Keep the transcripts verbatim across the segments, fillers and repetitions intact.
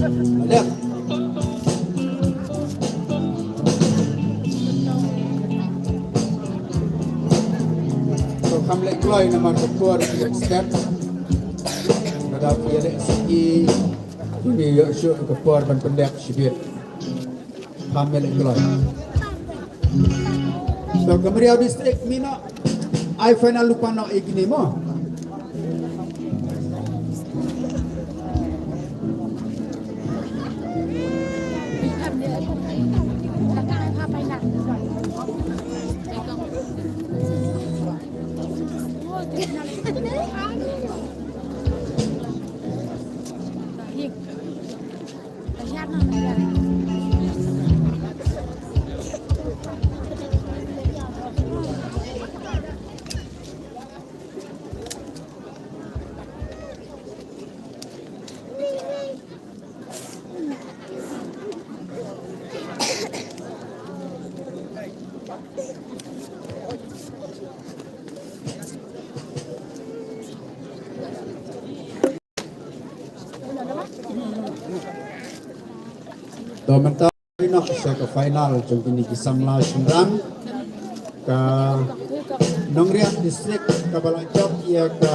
Dep. To kham leh kloi namar ka por ki step. Ka dap ïaleh siki. Ngi ïoh shuh ka por ban pyndep shibit. Kham leh kloi. To ka Mriaw District mynno ai final lypa noh ïa kine mo. To mynta Ïa noh sha ka final jong kine ki samla shynrang. Ka Nongriat District kaba la jop ïa ka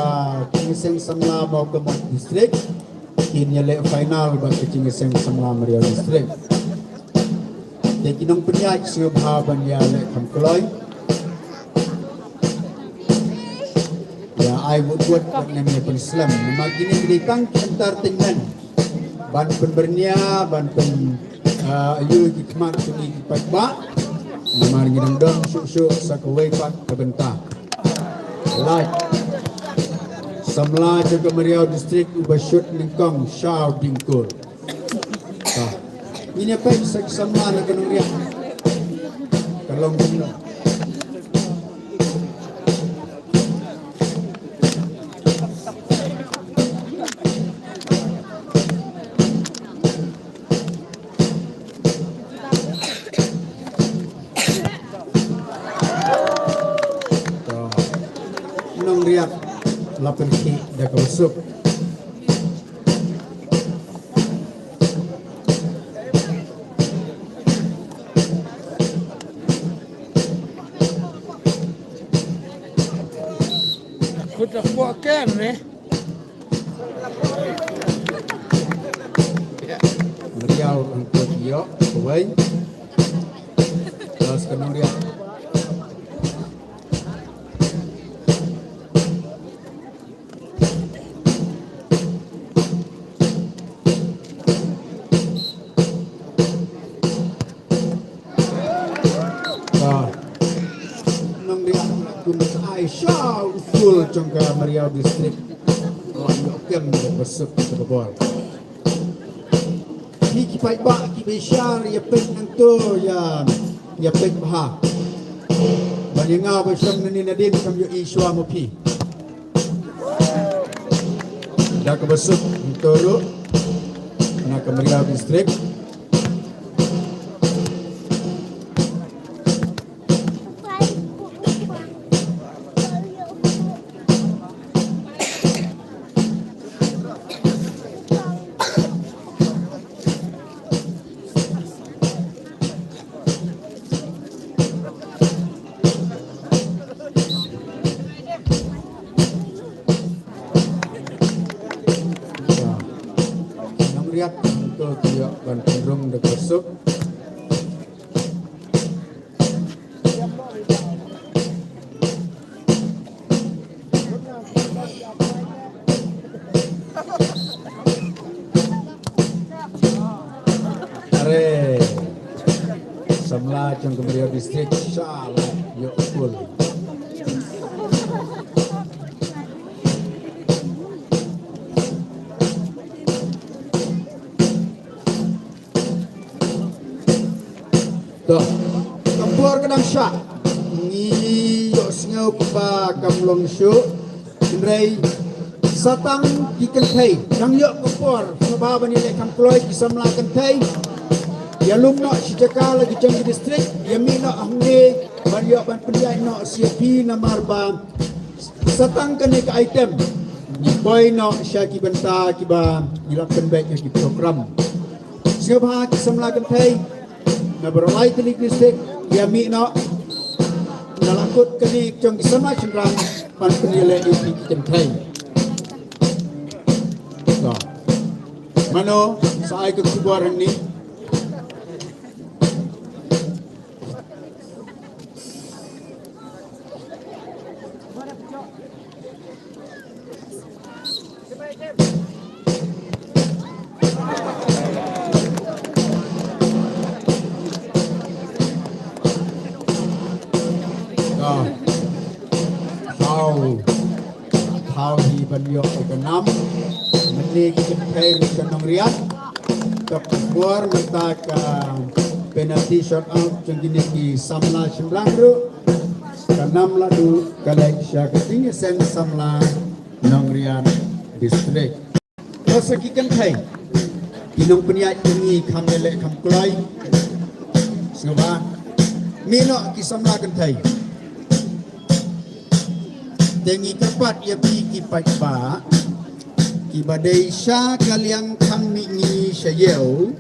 jingïaseng samla Mawkynmaw District. Kin ïaleh final bad ka jingïaseng samla Mriaw District. Te ki nongpynïaid sngewbha ban ïaleh kham kloi. Ïa ai wut wut bad ngam ïa pynslem. Namar kine ki dei tang ki entertainment. Ban pynbyrngia, ban pyn, ah, ïoh ki khmat jong ki paidbah. Namar ngi dang don shuh shuh sa kawei pat ka bynta. Lait. Samla jong ka Mriaw District uba shut nyngkong Shaw Dingkul. Ngin ïa peit sa ki samla na ka Nongriat. Ka long kumno. Nongriat la pynkhih da kaba suk. Khut da kwah kem, eh. Mriaw hangto ïoh kawei. Los ka Nongriat. Ka Nongriat la kum ai Shaw u skul jong ka Mriaw District. Wan ïoh kem da ba suk da ba bor. Phi ki paidbah kiba ïashar ïa peit nangto ïa, ïa peit bha. Ban ïa nga ba shong nangne nadien kam ïohi shuwa ma phi. Da kaba suk nangto ruh na ka Mriaw District. Nongriat to ïoh ban pynrung da ka suk. Are samla jong ka Mriaw District sha la ïoh kul. To, ka por ka dang shah. Ngi ïohsngew kumba kam long shuh. Hynrei sa tang ki kynthei dang ïoh ka por, sngewbha ban ïaleh kham kloi ki samla kynthei. Ïalum noh shi jaka la ki jong ki district, ïa mih noh hangne ban ïoh ban pynïaid noh sha phi namar ba sa tang kane ka item. Ngi poi noh sha ki bynta kiba ngi la pynbeit ïa ki program. Sngewbha ki samla kynthei na baroh lai tylli ki district ïa mih noh na la kut kane jong ki samla shynrang ban pynïaleh ïa ki kynthei. To. Mano sa ai ka khubor hangne? Ka thaw, thaw hi ban ïoh ka nam. Mynne ki kynthei ruh ka nongriat. Ka por mynta ka penalty shot out jong kine ki samla shynrang ruh. Ka nam la duh ka leit sha ka jingïaseng samla nongriat district. Ka sa ki kynthei ki nongpynïaid jong ngi kham ïaleh kham kloi. Sngewbha mih noh ki samla kynthei. Te ngi kyrpad ïa phi ki paidbah kiba dei sha ka liang thang mihngi sha ïew,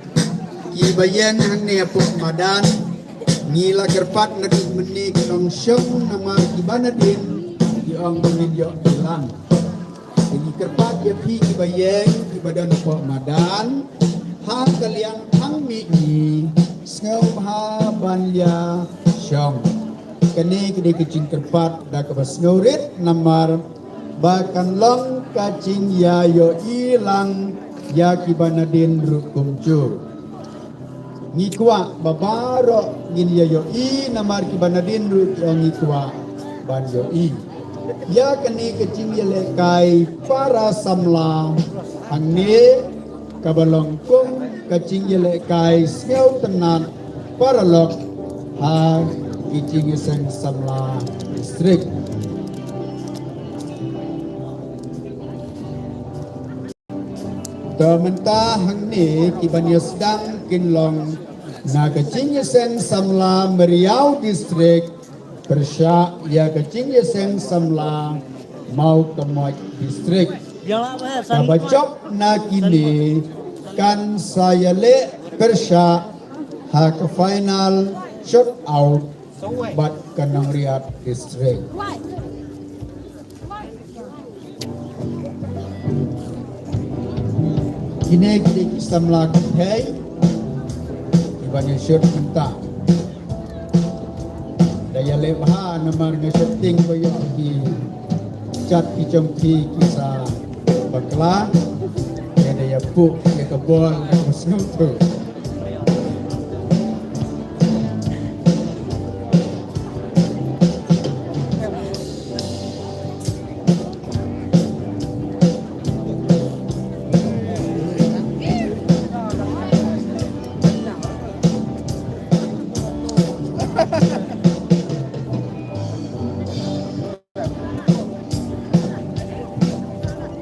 kiba ïeng hangne hapoh madan. Ngi la kyrpad naduh mynne ki nongshong namar kiba nadien ki ong ba ngin ïoh bilang. Te ngi kyrpad ïa phi kiba ïeng, kiba don hapoh madan ha ka liang thang mihngi, sngewbha ban ïa shong. Kane ka dei ka jingkyrpad da kaba sngewrit namar ba kan long ka jingïaïohi lang ïa kiba nadien ruh kumjuh. Ngi kwah ba baroh ngin ïa ïohi namar kiba nadien ruh ki ong ngi kwah ban ïohi. Ïa kane ka jingïalehkai para samla hangne kaba long kum ka jingïalehkai sngewtynnat paralok ha ki jingïaseng samla district. To mynta hangne ki ban ïa sdang kin long na ka jingïaseng samla Mawryngkneng District pyrshah ïa ka jingïaseng samla Mawkynrew District. Kaba jop na kine kan sa ïaleh pyrshah ha ka final shot out bad ka Nongriat District. Kine ki dei ki samla kynthei ki ban ïa shot mynta. Da ïaleh bha namar nga shot ting ba ïoh ki jait ki jong ki ki sa bakla. Ïa da ïa puk ïa ka bol na ka sngewthuh.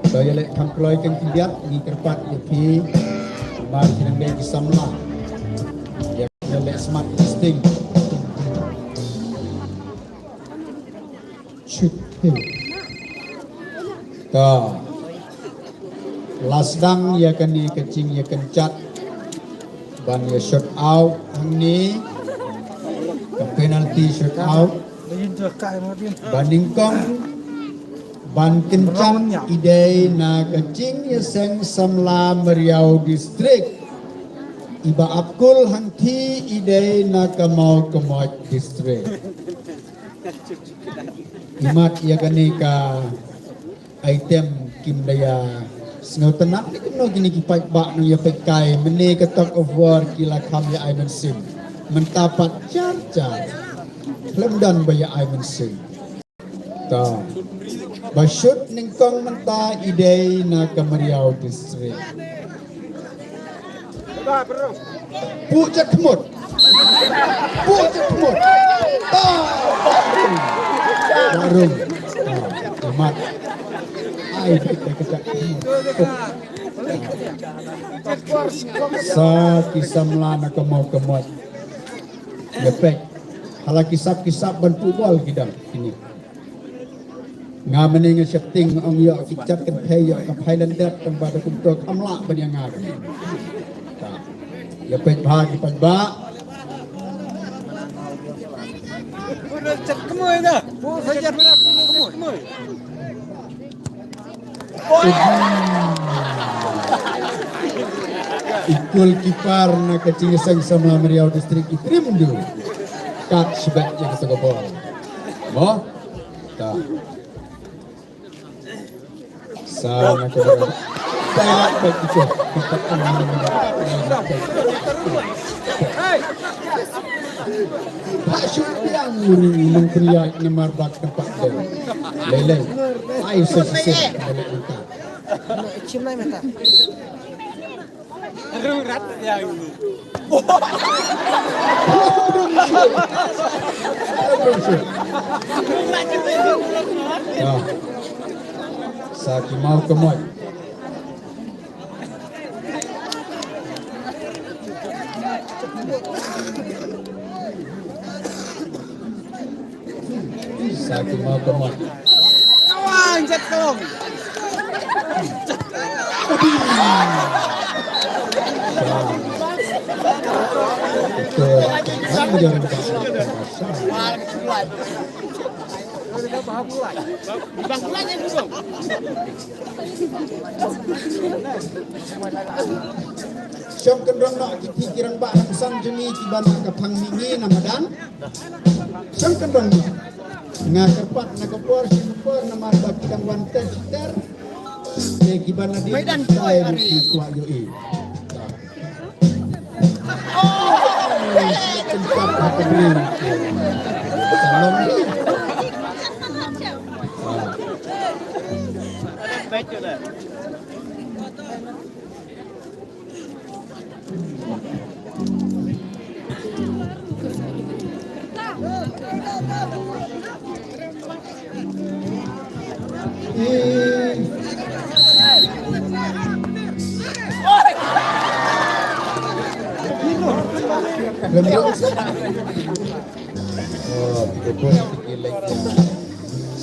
To ïaleh kham kloi kan khyndiat, ngi kyrpad ïa phi. Mar ki nang dei ki samla. Ïaleh smat sting. Chut. To. La sdang ïa kane ka jingïakynjat ban ïa shot out hangne. Ka penalty shot out. Ba nyngkong ban kynjat i dei na ka jingïaseng samla Mawryngkneng District iba ap kul hangthie i dei na ka Mawkynrew District. Imat ïa kane ka item kim da ïa sngewtynnat ne kumno kine ki paidbah nang ïa peit kai mynne ka tug of war ki la kham ïa ai mynsiem. Mynta pat jar jar khlem don ba ïa ai mynsiem. To ba shot nyngkong mynta i dei na ka Mawryngkneng District. Puh jakhmut. Puh jakhmut. Ah, barum. Barum. Ah, amat. Ai, kita kita. Sa ki samla na ka Mawkynrew. Ïa peit. Hala ki sap ki sap ban puh bol ki dang kine. Nga mynne nga shepting ong ïoh ki jait kynthei ïoh ka phai lyndet tang ba da kumto kham lah ban ïa nga kane. Ta. Ïa peit bha ki paidbah. I goalkeeper na ka jingïaseng samla Mawriaw District i triem duh. Kat shibit ïa kata ka bol. Mo? Ta. Sa na ka bol. Direct back kick. Ba shu piang uri nongpynïaid namar ba ka pat dei. Lei lei. Ai sa sa sa. Chim lai mata. Rurat yang ni. Sa ki maw ka moi. Sa ki maw ka moi. Kawan, jat kong. Sa. Betul. Kan menjadi Shong kyndong noh kiti ki rangbah nongsan jong ngi kiba na ka phang mihngi na madan. Shong kyndong noh. Nga kyrpad na ka por shi ka por namar ba ki dang wan ter shi ter. Te kiba na dei ki kwah ïohi.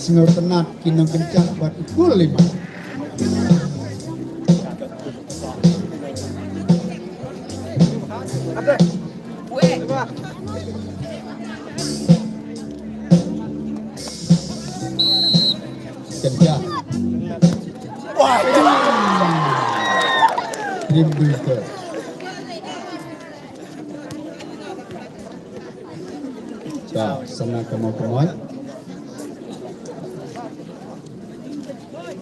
Sngewtynnat ki nongkynjah bad u kul lima. Kynjah. Dream Builder. Ka sana ka mo ka moi.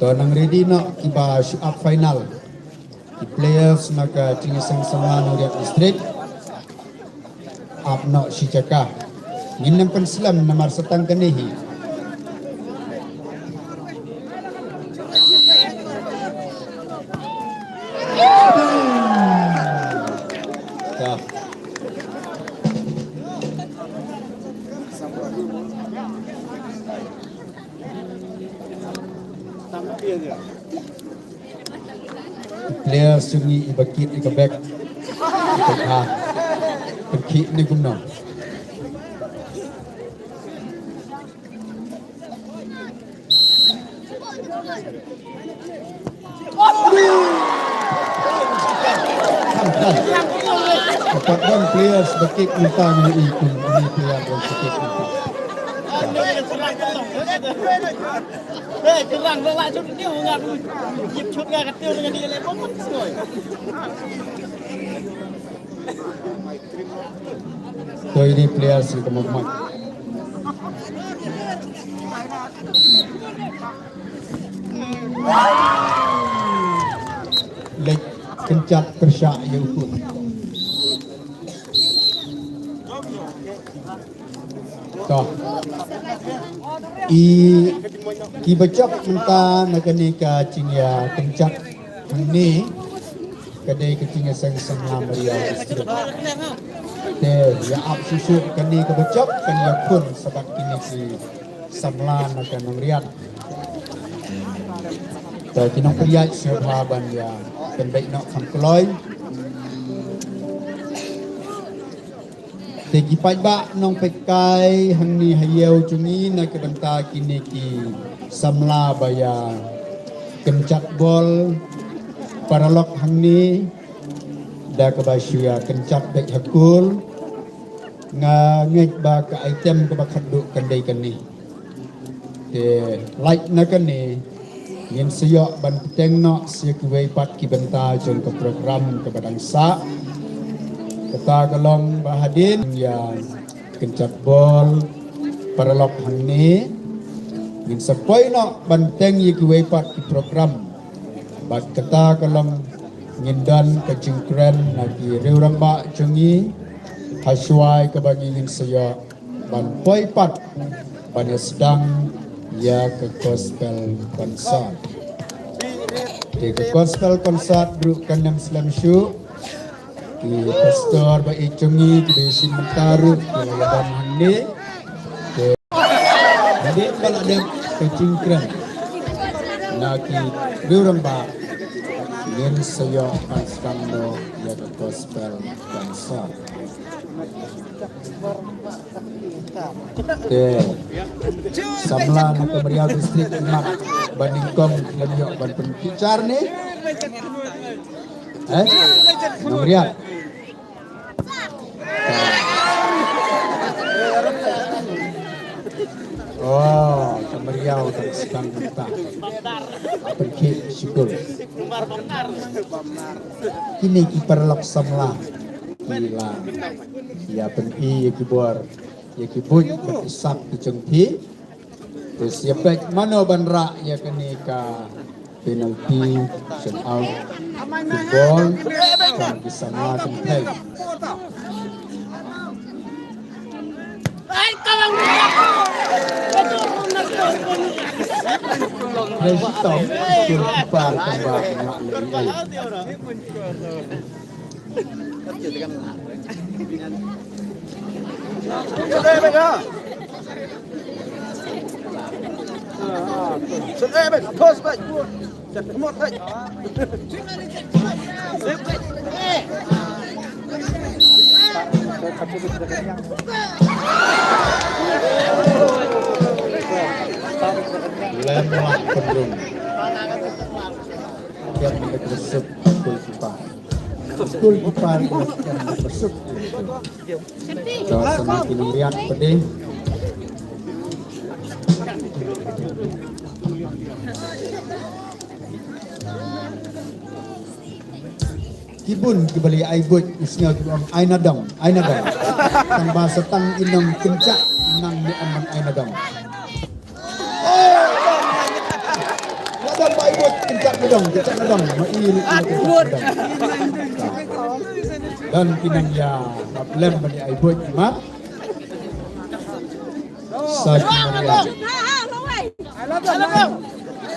To nang ready noh kiba shu ap final. Ki players na ka Jingïaseng Samla Nongriat District. Ap noh shi jaka. Ngin nang pynslem namar sa tang kane hi. Ka. Player sungi iba kit ika bek. Ika ha. Perkit ni kumno. Apat don players ba kick mynta ngi i kum ini player don ba kick mynta. Hei, kerang ba la chut ni nga. Yip chut nga ka tiu dengan dia le bom soi. Toi ni player si ka mak mak. Lek kenchat kershah ya ukut. To. I ki bachap mynta na kane ka jingïa kenchat. Hangne ka dei ka Jingïaseng Samla Mawriaw District. Te ïa ap shuh shuh kane kaba jop kan ïa khun sa bad kine ki samla na ka Nongriat. Te ki nongpynïaid sngewbha ban ïa pynbeit noh kham kloi. Te ki paidbah nongpeitkai hangne ha ïew jong ngi na ka bynta kine ki samla ba ïa kenchat bol paralok hangne. Da kaba shu ïa kynjat beit ha kol, nga ngeit ba ka item kaba khatduh kan dei kane. Te lait na kane, ngin sa ïoh ban bteng noh sa ïa kiwei pat ki bynta jong ka program kaba dang sah. Kata ka long ba hadien ïa kynjat bol paralok hangne, ngin sa poi noh ban bteng ïa kiwei pat ki program. Bad kata ka long ngin don ka jingkren na ki riew rangbah jong ngi, ha shwa kaba ngi ngin sa ïoh ban poi pat ban ïa sdang ïa ka gospel concert. Te ka gospel concert ruh kan ym slem shuh. Ki pastor ba ïeit jong ngi kiba ïashim bynta ruh ki la ïa don hangne. Te hadien ba la dep ka jingkren na ki riew rangbah, ngin sa ïoh ban sdang noh ïa ka gospel concert. Te samla na ka Mawryngkneng District, imat ba nyngkong lem ïoh ban pynbitar ne? Eh? Nongriat. Oh, ka Mawryngkneng dang sdang mynta. Pynkhih shukor. Kine ki paralok samla ki la ïa pyni ïa ki bor, ïa ki buit bad ki sap ki jong phi. Te sa ïa peit mano ban rah ïa kane ka penalty, shoot out football, ka ki samla kynthei. Phi shitom, skul kipar tang ba nga leh ei. Lem lah pynrung. Kian mendek resep goalkeeper. Goalkeeper kian mendek resep. Ka sema ki Nongriat pedih. Ki bun kiba la ai buit, u sngew kiba ong ai na dong, ai na dong. Tang ba sa tang i nongkynjat nang ne em ban ai na dong. Oh, na dong ba ai buit, kynjat na dong, kynjat na dong. Ma i, i kynjat na dong. Don ki nang ïa lem ban ai buit, ma. Sa ki Maria.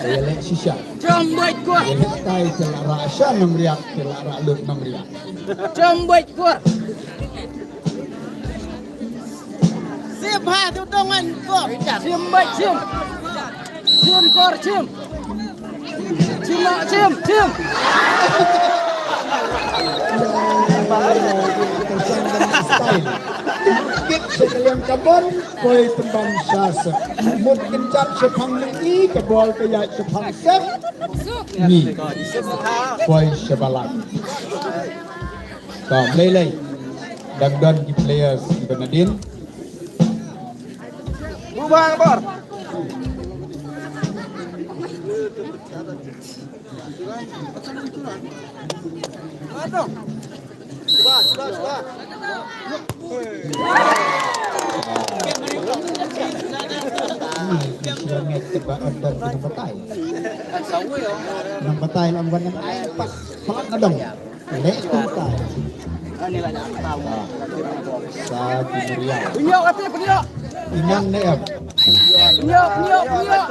Ïa leh shisha. Jam bait kor. Ïa leh tai te la rah sha Nongriat, te la rah lut Nongriat. Jam bait kor. Sim ha tu dongan kor. Sim bait sim. Sim kor sim. Sim, sim, sim. Kit sha ka liang ka bor, poi pynban sha sep. Mut kynjat shaphang lyngngi, ka bor ka ïaid shaphang sep. Ni. Poi sha balang. Ka lei lei. Dang don ki players kiba nadien. Bubar bor. Cuba, cuba, cuba. Ni, sila nget tebak dan kena batai. Nang batai lam wan nang ai pas. Palat nadong. Leh tu batai. Sa ki Maria. Penyok ati penyok. Inang ne em. Penyok, penyok, penyok.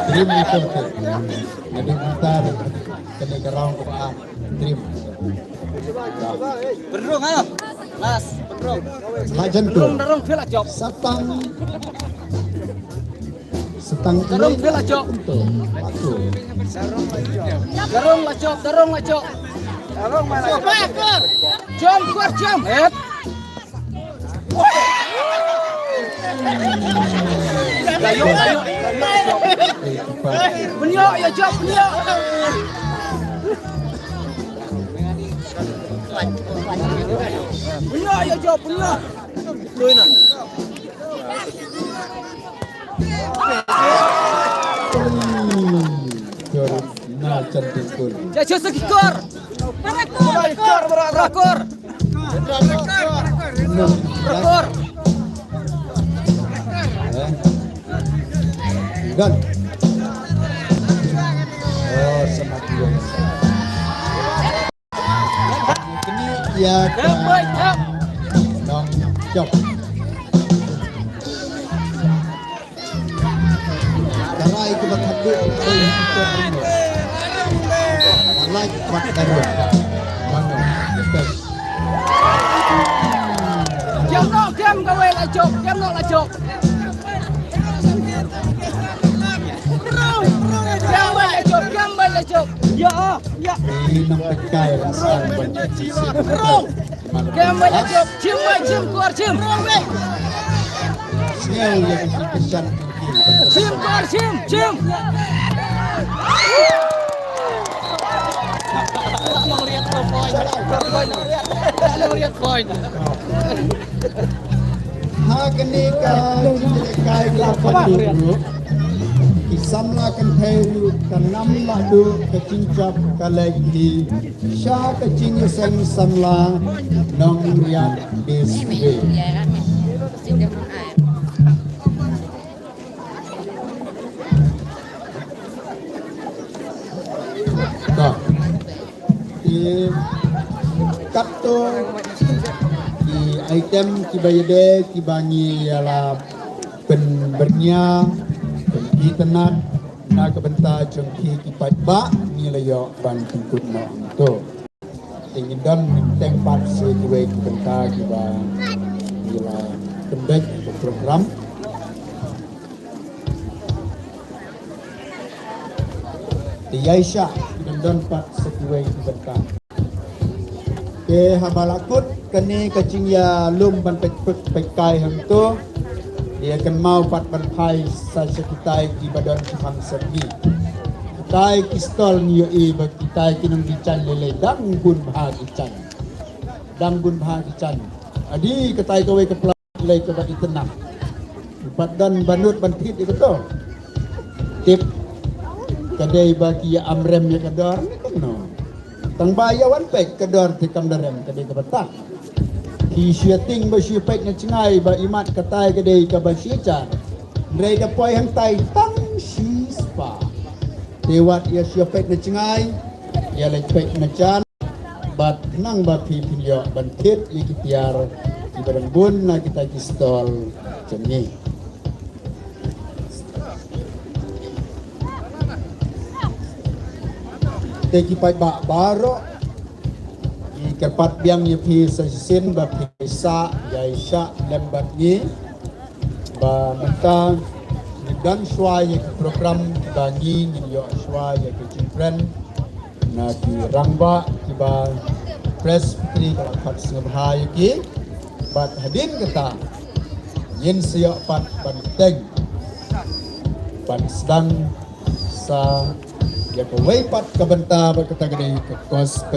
Dream itu tu. Jadi bentar kena gerang ke bawah. Dream. Berung ah. Las, berung. Lajan tu. Berung, berung, feel job. Satang. Satang. Berung, feel job. Betul. Betul. Berung lah job, berung lah job. Berung mana? Jom, kuat jom. Eh. Penyok, ya, jom, penyok. Tuina. Jor na chan tingkul. Jajah sekikor. Rakor. Rakor. Rakor. Gan. Oh, sama dia. Kini ia ka nong jok. Darai ka ba khadduh. Darai ka ba khadduh. Mango. Kiam no, kiam kawei la jok, kiam no la jok. Kiam bai la jok, kiam bai la jok. Ya, ya. Ini nang pekai rasa. Kiam bai la jok, jim bai jim kuar jim. Sial yang kesan. Jim kuar jim, jim. Ha kane ka jingïalehkai kaba khadduh ruh, ki samla kynthei ruh ka nam la duh ka jingjop ka leit hi sha ka jingïaseng samla Nongriat District. Ka. Ki katto ki item kiba ïadei kiba ngi ïa la pynbyrngia, pynitynnad na ka bynta jong ki ki paidbah ngi la ïoh ban pynkut noh to. Te ngin don teng pat sa kiwei ki bynta kiba ngi la pynbeit ka program. Te ïaishah ki dang don pat sa kiwei ki bynta. Te haba la kut kane ka jingïalum ban peit peit peit kai hangto. Ïa kynmaw pat ban phai sa sha kitai kiba don ki hangset ngi. Kitai ki stall ngi ïohi ba kitai ki nongdijaiñ lei lei dang bun bha ki jaiñ. Dang bun bha ki jaiñ. Adi kitai kawei ka pla- lei kaba itynnad. Pat don ba nud ban thied ïa kato. Tip ka dei ba ki ïa amrem ïa ka dor ne kumno. Tang ba ïa wan peit ka dor te kam da rem ka dei kaba tah. Ki shu ïa tieng ba shu ïa peit na jngai ba imat katai ka dei kaba shu ïa jar. Hynrei da poi hangtai tang shispah. Te wat ïa shu ïa peit na jngai ïa leit peit na jan. Bad khnang ba phi phin ïoh ban thied ïa ki tiar kiba dang bun na kita ki stall jong ngi. Te ki paidbah baroh ngi kyrpad biang ïa phi sa shisien ba phi sa ïaishah lem bad ngi. Ba mynta ngi don shuwa ïa ki program kiba ngi ngin ïoh shuwa ïa ki jingkren na ki rangbah kiba Presbytery ka la khot sngewbha ïa ki. Bad hadien kata ngin sa ïoh pat ban teng ban sdang sa ïa kawei pat ka bynta ba kata ka dei ka gospel.